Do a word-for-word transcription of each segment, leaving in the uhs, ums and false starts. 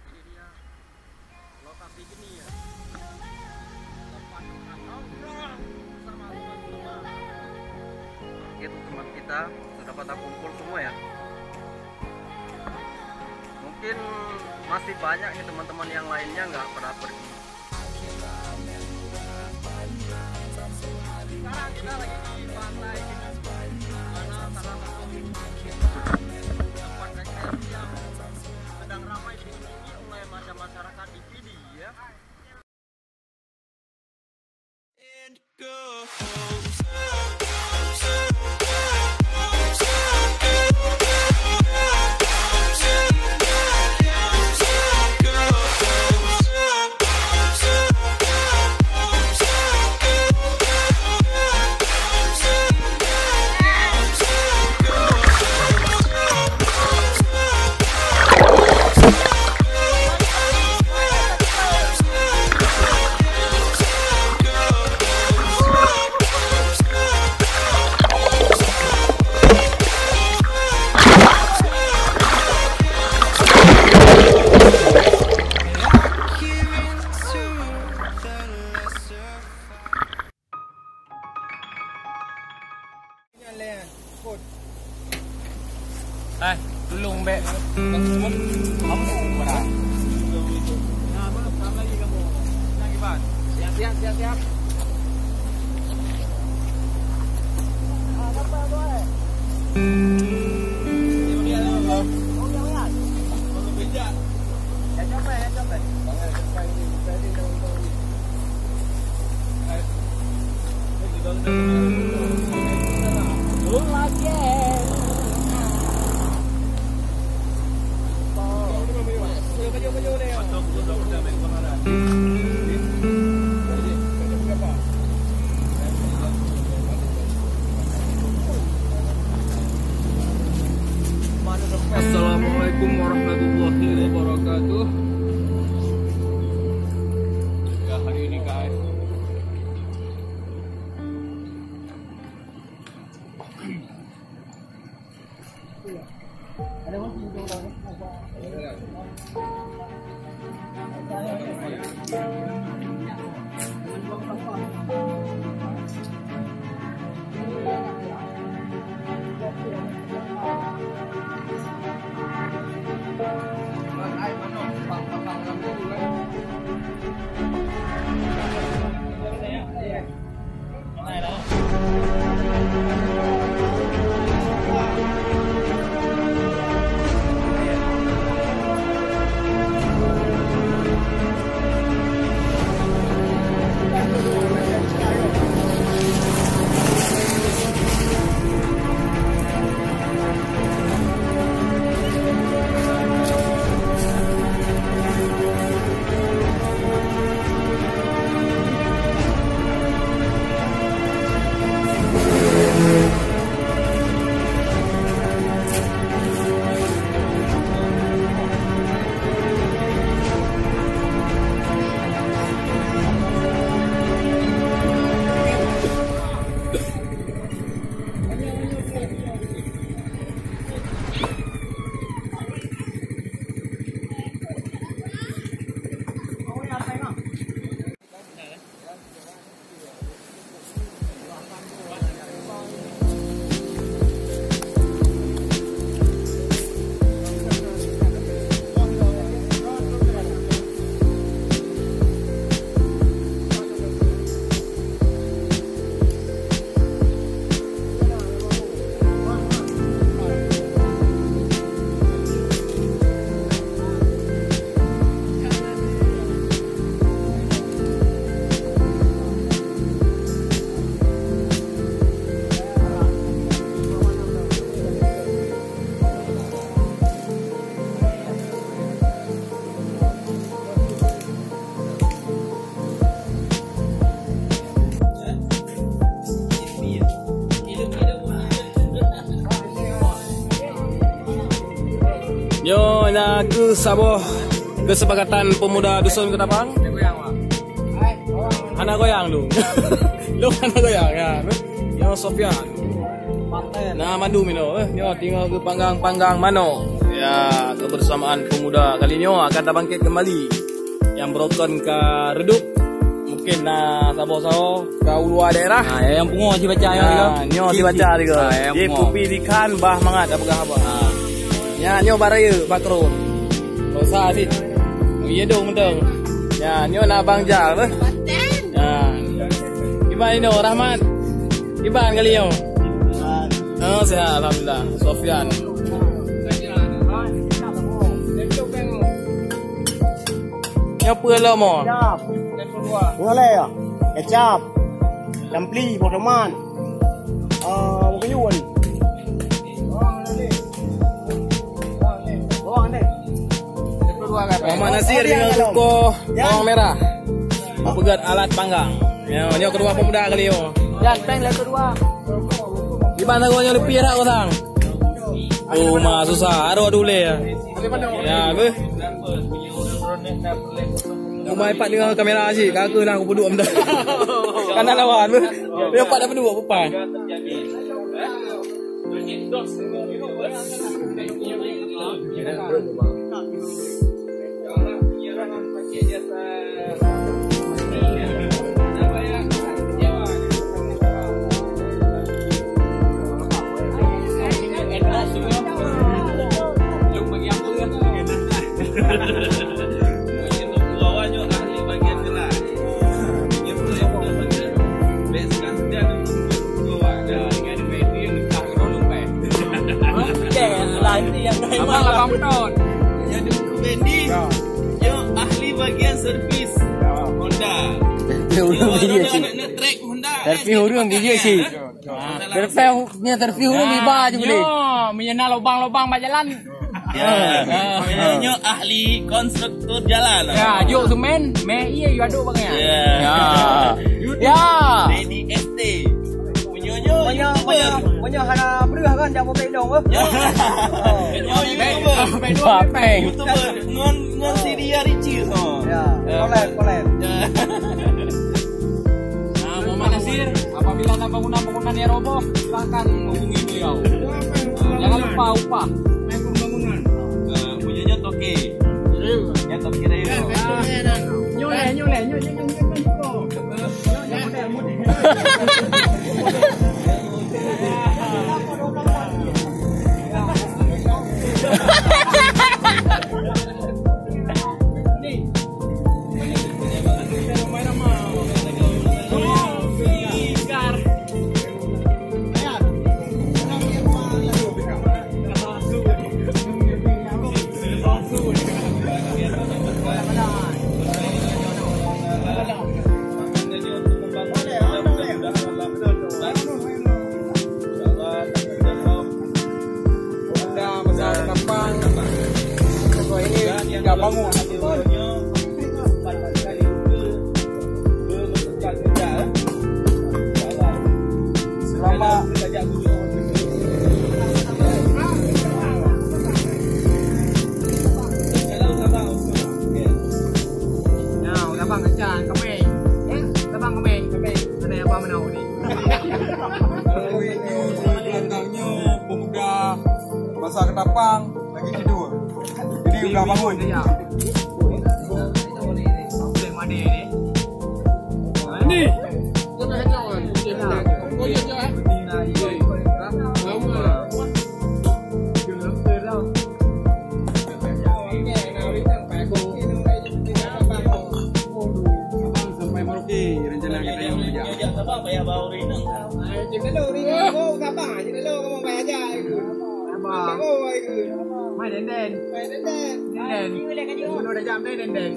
Ini dia lokasi gini ya. Tempat makan nongkrong bersama teman-teman. Itu teman kita sudah pada kumpul semua ya. Mungkin masih banyak nih teman-teman yang lainnya nggak pada pergi. Sekarang kita lagi di pantai Pinus, mana salah satu tempat rekreasi yang sedang ramai dikunjungi oleh macam masyarakat di Pidie, ya. Hai, tulông bèk. Kamu berat. Siap, siap, siap, siap. Assalamualaikum warahmatullahi wabarakatuh. Ya, hari ini, guys. Keu saboh kesepakatan pemuda dusun Ketapang. Hana goyang dong. Dong hana goyang, ya. Nyoe Sofyan. Nah, mandum inoe, eh. Nyoe tinggal keu panggang-panggang manok. Ya, kebersamaan pemuda kali nyoe akan terbangkit kembali. Nyang beurokon ka redup. Mungkin na saboh-saboh ka u luwa daerah. Ha, nyang pungo sibaca nyoe. Ha, nyoe sibaca juga. Ha, nyang pungo. Kopi di khan bah mangat dak peugah haba. Ha. Nya nyoe baraya bakron. Dosa sit. Iya dong mantong. Ya, nyoe na Bang Jal beh. Ya. Iban inoe Rahmat. Iban kali nyoe. Oh, sehat alhamdulillah. Sofyan. Nyoe peue lom? Kecap. Nyoe lé ya. Kecap. Campli, boh tomat. Ah, boh kayuan. Muhammad Nasir dengan kukoh bawang merah. Peugöt alat panggang. Ya, nyoe keudua pemuda kali nyoe. Yan, peng lé keudua. Iban lagu nyoe leupie rak kosong. Oh, ma susah, arok dulé ya. Ya, beuh. Umai pat dengan kamera cit, ka keuh lah aku peuduek minta. Kana lawan beuh. Dia pat dah peuduek bupan. Abang lapan ton. Ya, Teungku Bendi. Ya. Yo, ahli bagian servis Honda. Servis ureueng bijéh sih. Anak-anak trek Honda. Servis ureueng bijéh sih. Ah. Servis hu-, nyan servis ureueng biba je boleh. Nyoe, meunyoe na lubang-lubang bak jalan. Ya. Ah. Nyoe ahli konstruktur jalan. Ya, jok semen, meh ié, yue aduk bangai. Ya. Ya. Ya. Ready S T. Meunyoe nyoe, meunyoe, meunyoe, meunyoe hana breuh kan jak bobek dong, beuh. Ya. Oh. Nyoe YouTuber. Bapeng. YouTuber ngon, ngon si Ria Richie. Oh. Ya, ya. Collab, collab. Ya. Nah, Muhammad Nasir, apabila ada bangunan-bangunan yang roboh, silakan hubungi beliau. Jangan lupa upah. Eh, punyanya toke. Ya, toke dah. Nyoe lé, nyoe lé, nyoe, nyoe, nyoe, nyoe, nyoe. Honda masa depan. Pokok ini dah bangun. Selamat. Nah, udah bang kencang, kemeng. Eh, udah bang kemeng, kemeng. Mana yang abang menau ni? Kalau itu, belakangnya pemuda masa Ketapang lagi tidur. Jadi udah bangun. Ni. Sampai Merauke rencana kita yang kerja. Mai denden. Mai denden. Denden. Belum dah jam deh denden.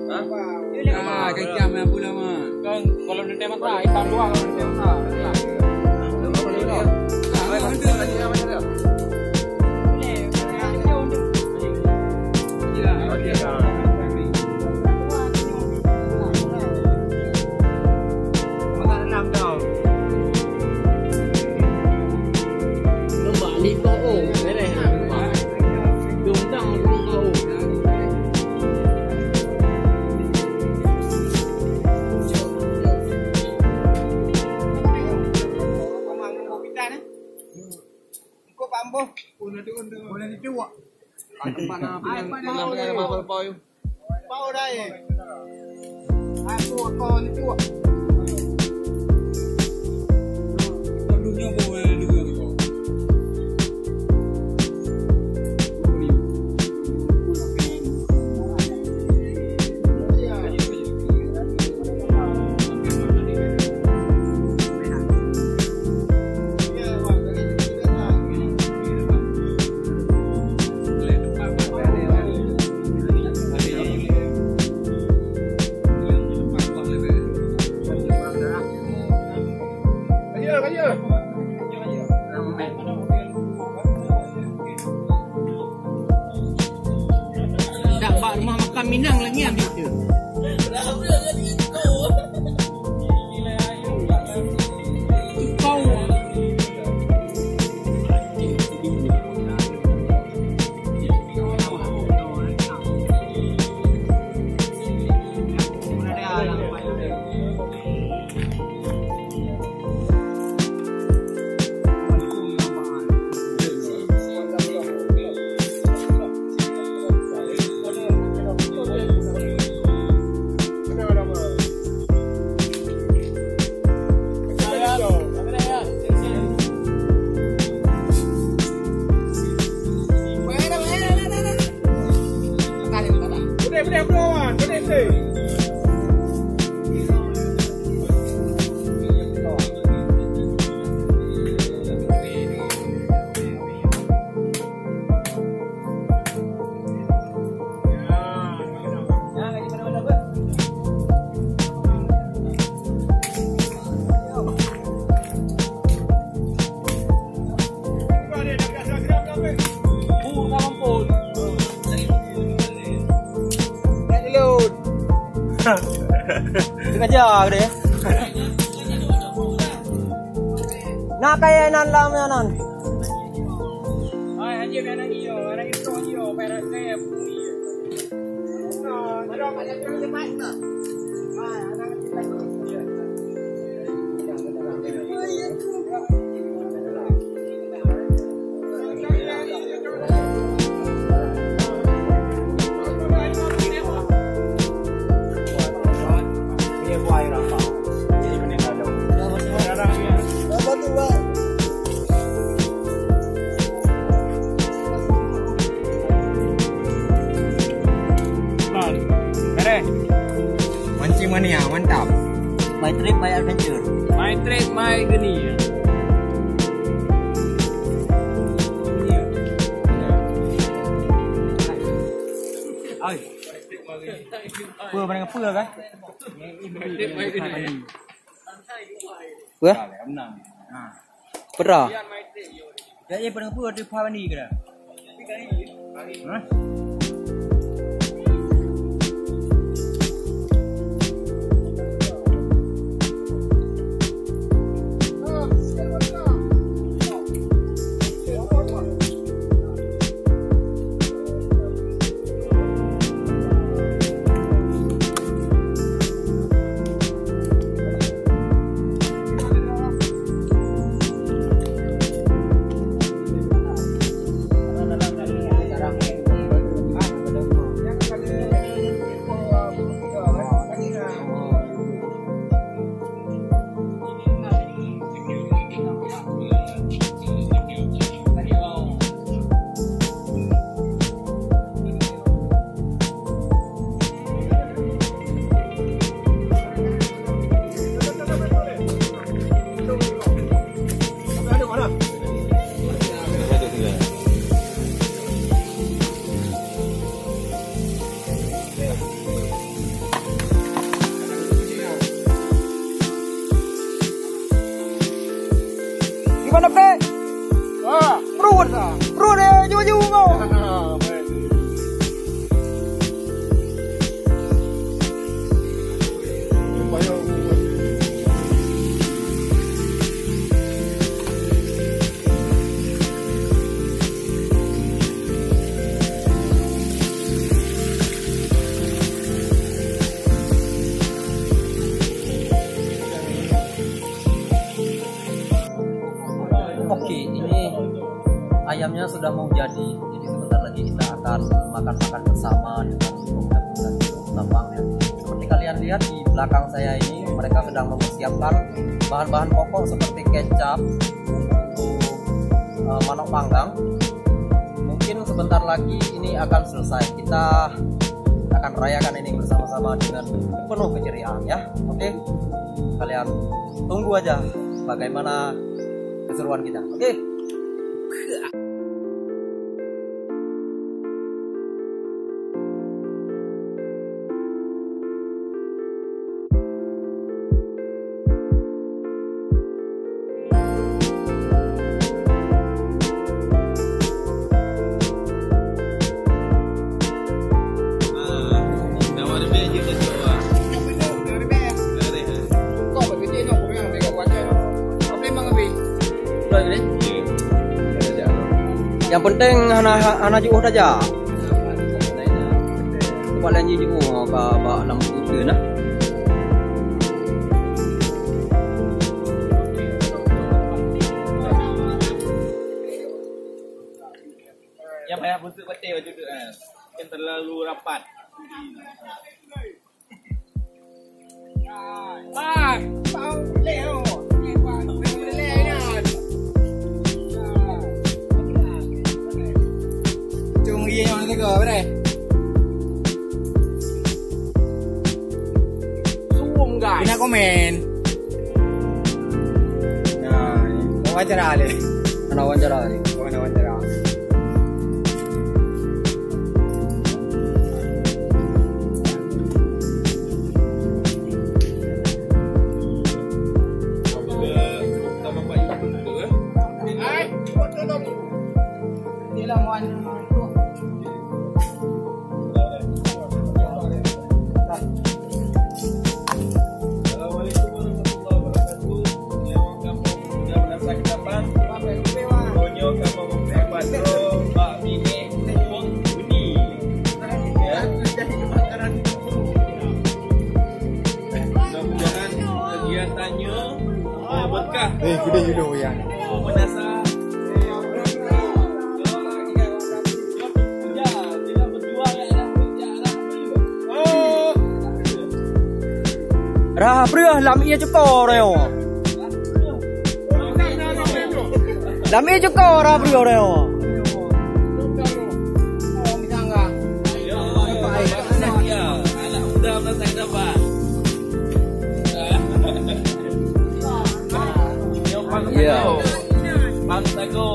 Ha? Ah, kejam yang pula mah. Kan kalau denden mah hitam dua kalau denden mah. Dak bak rumah makan Minang lagi ambil tu. Sengaja ke dia? Nak kaya nan lam nan. Mancing mania, mantap. My trip, my adventure. My trip, my geni. Ai. Apa barang apa kan? Apa? Pera. Jadi barang apa ada paham ni ke dah? Hah? Di mana, Pe? Ah, perut ah. Perut eh, jauh-jauh kau. Oke, ini ayamnya sudah mau jadi. Jadi sebentar lagi kita Dan makan-makan bersama dengan pemuda-pemuda itu gampang, ya. Seperti kalian lihat di belakang saya ini, mereka sedang mempersiapkan bahan-bahan pokok seperti kecap, bumbu, eh, manok panggang. Mungkin sebentar lagi ini akan selesai. Kita akan rayakan ini bersama-sama dengan penuh keceriaan, ya. Oke? Kalian tunggu aja bagaimana keseruan kita. Oke? Nyang penting hana, hana jiôh tajak. Tempat laén jiôh ka bak lam kuta nah. Yang payah busuk betul baju tu, eh. Kan terlalu rapat. Ah, tak boleh, oh. Boleh, boleh, boleh, boleh. Cuma dia yang tega, boleh. Suung, guys. Kena komen. Nah, ini wawancara ni. Kena wawancara ni. Kena wawancara. Assalamualaikum warahmatullahi wabarakatuh. Nyoe kamoe pemuda Madrasah Kedapan. Nyoe kamoe meusapat droe bak binéh Tuwong Buni. Ya. Mudah-mudahan kegiatan nyoe, eh, berkah. Eh, gede dulu ya. Meunasah. Rhah preuh lam ie cukô nyoe. Lam ie cukô rhah preuh nyoe. Ya. Bang Sago,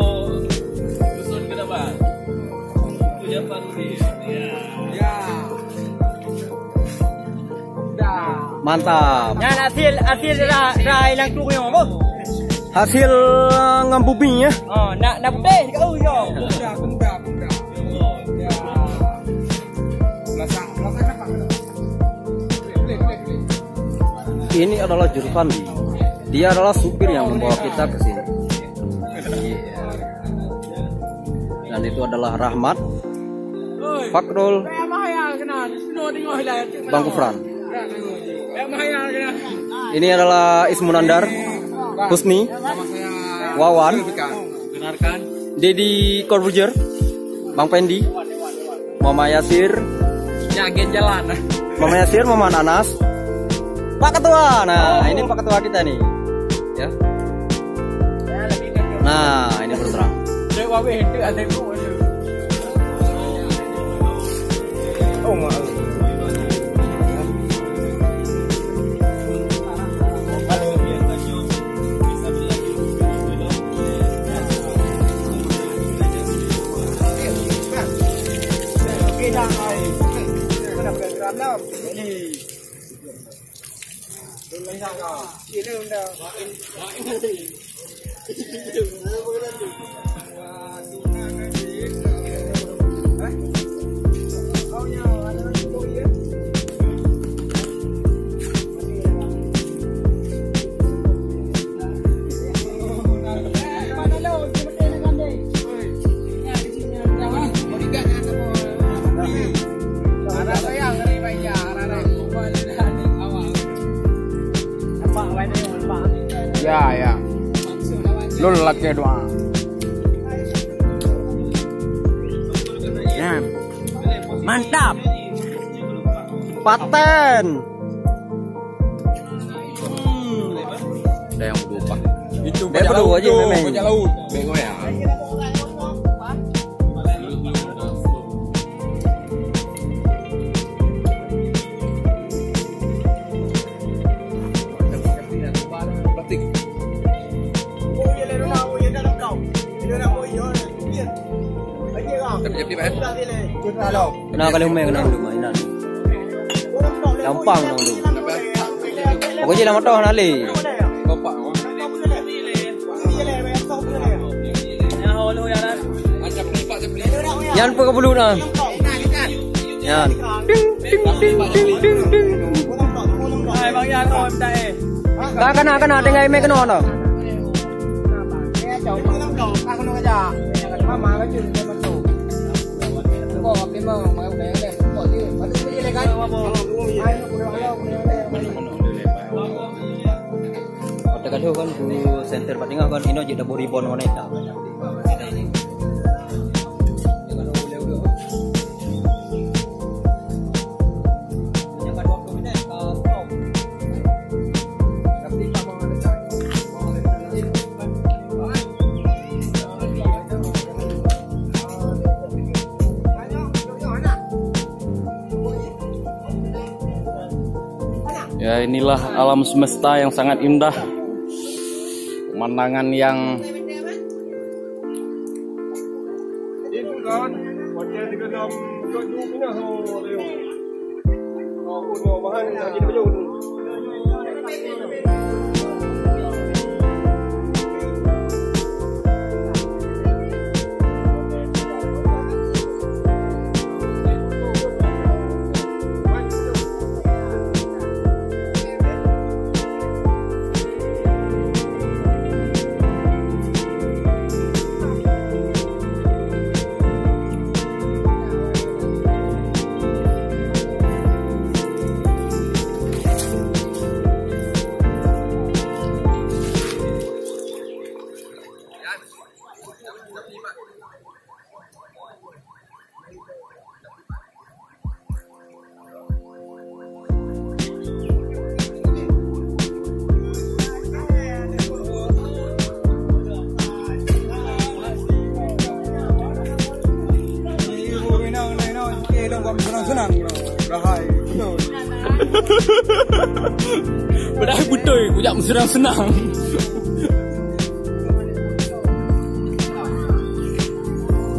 dusun Kedapan. Mantap. Nyan hasil, hasil ra-, rai langkung nyoe, boh. Hasil, eh, ngon bumi, ya. Oh, nak, nak putih, kau, yo. Ini adalah Jurfandi. Dia adalah supir yang membawa kita ke sini. Dan itu adalah Rahmat, Fakrul, Bang Kufran. Ini adalah Ismunandar, Husni, Wawan, Dedi Corbuzier, Bang Pendi, Mama Yasir. Jagen jalan. Mama Yasir, Mama Anas. Pak Ketua. Nah, ini Pak Ketua kita nih. Ya. Nah, ini berterang. Oh, maaf. Ya, ya. Lôn lakée doa. Ya. Mantap. Paten. Hmm. Ada yang berubah. Itu dia bajak perlu laut aja tu, memang. Bajak laut. Baik goyang. Plastik. Kena kali umai kena dulu, mainan. Gampang dong tu. Pokoknya nama toh nali. Yan pun ke bulu dah. Yan. Ting, ting, ting, ting, ting, ting. Ka, kana, kana, tinggai mé keunoe tau. Watèe ka lheueh kan, di center Patingah kan, inoe jeuet dabôh ribon wanita. Ya, inilah alam semesta yang sangat indah. Pemandangan yang Padahai beutôi, kujak meuseunang-seunang.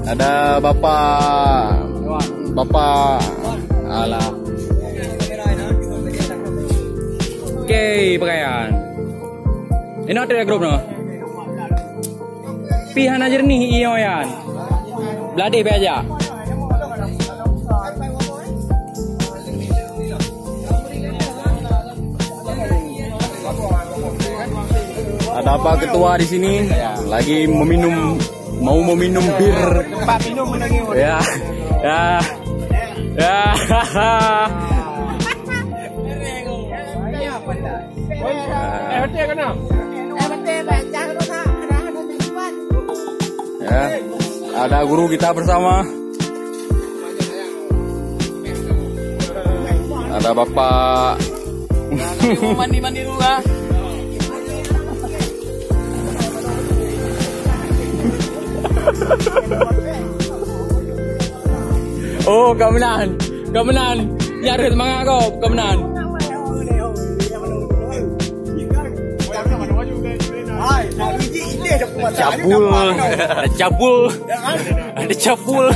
Ada bapak, bapak, alah. Oke, pakaian. Ini ada grup noh. Pih hana jernih iyo yan. Beladih be aja. Ada Pak Ketua di sini lagi meminum, mau meminum bir. Tempat minum menangis. Ya. Ya. Ya. Ya, ada guru kita bersama. Ada bapak. Mandi-mandi dulu ah. Oh, kau menang. Kau menang. Nyaris semangat kau, kau menang. Cabul. Ada cabul. Ada cabul.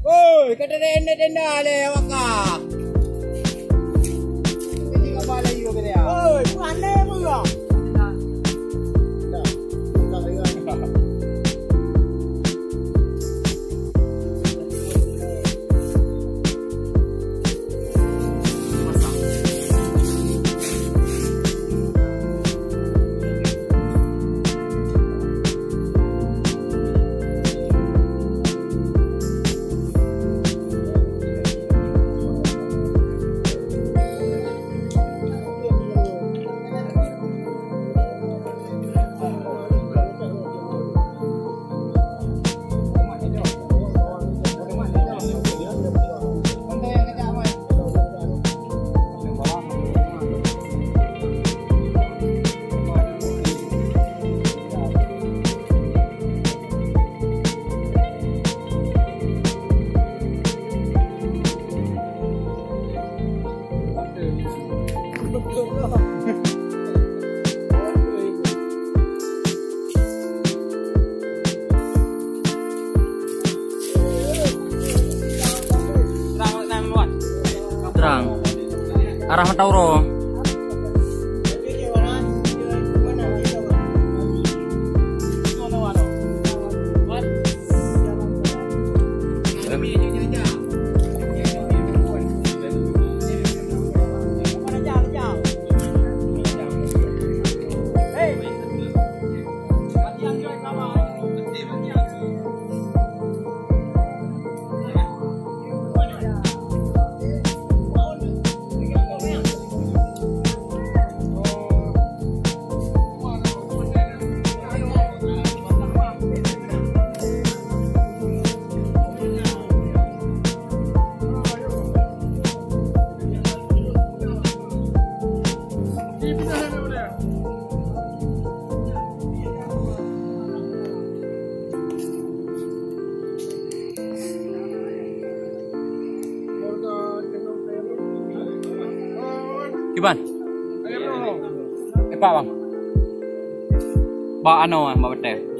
Oi, ka teureun tenda lé awak ka. Jadi ka balai yo beda. Oi, bukan lé meuga. Trang. Arah mata uroe. Iban. Epa bang. Ba ano, ba betel.